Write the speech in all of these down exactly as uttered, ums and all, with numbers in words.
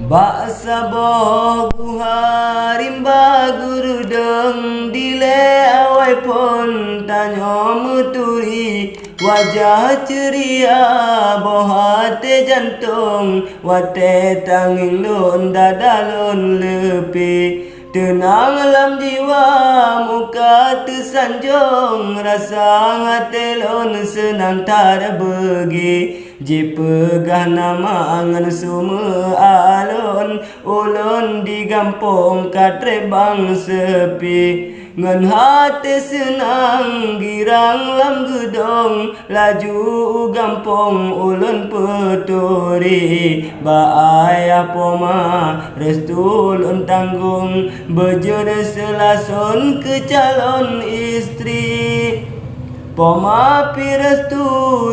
Bak saboh guha rimba geurudong, dilée awai phon tanyoe meuturi. Wajah ceuria, boh até jantong, watée tangieng lôn, dada lôn leupie. Teunang lam jiwa, muka teusanjong, rasa até lôn seunang that beugée. Jipeugah nama ngon sumeu alon, ulôn di gampông ka treb bang seupie. Ngon até seunang girang lam geudong, laju u gampông ulôn peuturi. Bak ayah poma restu lôn tanggong, beujeuet seulason keu calon istri. Poma pih restu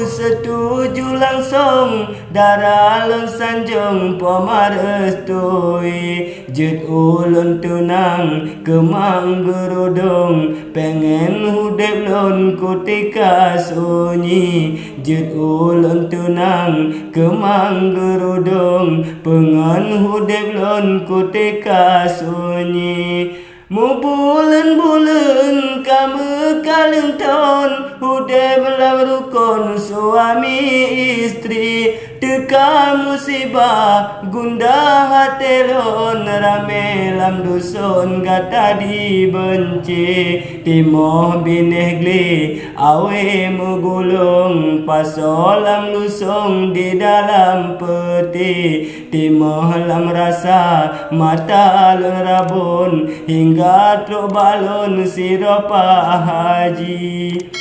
seutuju langsong, dara lôn sanjong poma restui. Jeuet ulôn tunang keumang geurudong, péngen udeb lôn kutika sunyi. Jeuet ulôn tunang keumang geurudong, peungon udeb lôn kutika sunyi. Meubuleuen-buleuen ka meukaleueng thon, udeb lam rukon suami istri. Teuka musibah gundah até lôn, ramé lam duson gata dibeunci. Timoh binéh glé awe meugulong, pasoe lam lusong di dalam peuti. Timoh lam rasa mata lôn rabon, hingga trok bak lôn sidroe pahaji.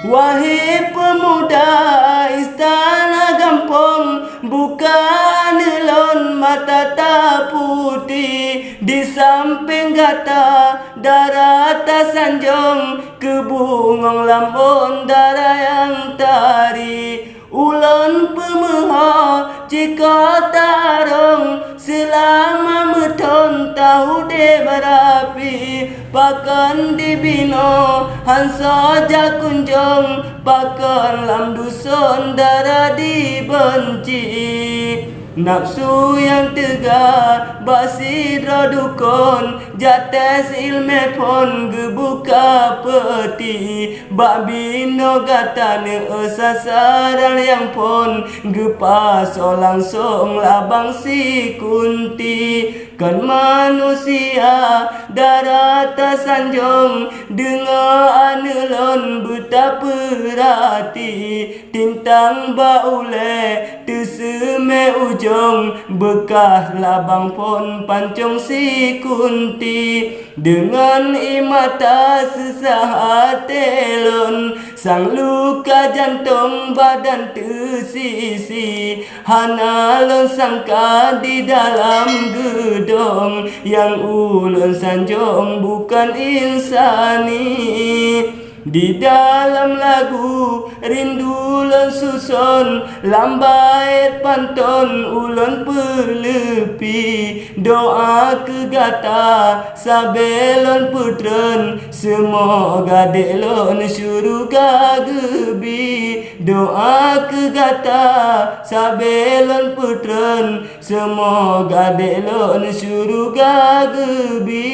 Wahé peumuda istana gampông, buka aneuk lôn mata taputéh. Di sampéng gata dara tasanjong, keu bungöng lam ôn dara nyang tari. Ulôn peumeuho cit ka tarông, seulama meuthon taudeb rapi. Pakon dibinoe han soe jak kunjong, pakon lam duson dara dibeunci. Nafeusu nyang teuga bak sidroe dukon, jak tes iéleumé phon geubuka peuti. Bak binoe gata neueu sasaran nyang phon, geupasoe langsong labang sikunti. Kon manusia dara tasanjong, deungoe aneuk lôn beutapeurati. Tintang bak ulée teuseumé ujong, beukaih labang phon pancong sikunti. Deungon ié mata seusah até lôn, sang luka jantông badan teusisi. Hana lôn sangka di dalam geudong, nyang ulôn sanjong bukon insani. Di dalam lagu rindu lôn suson, lam baét panton ulôn peuleupi. Doa keu gata sabe lôn peutreun, seumoga dék lôn syeuruga geubi. Doa keu gata sabe lôn peutreun, seumoga dék lôn syeuruga geubi.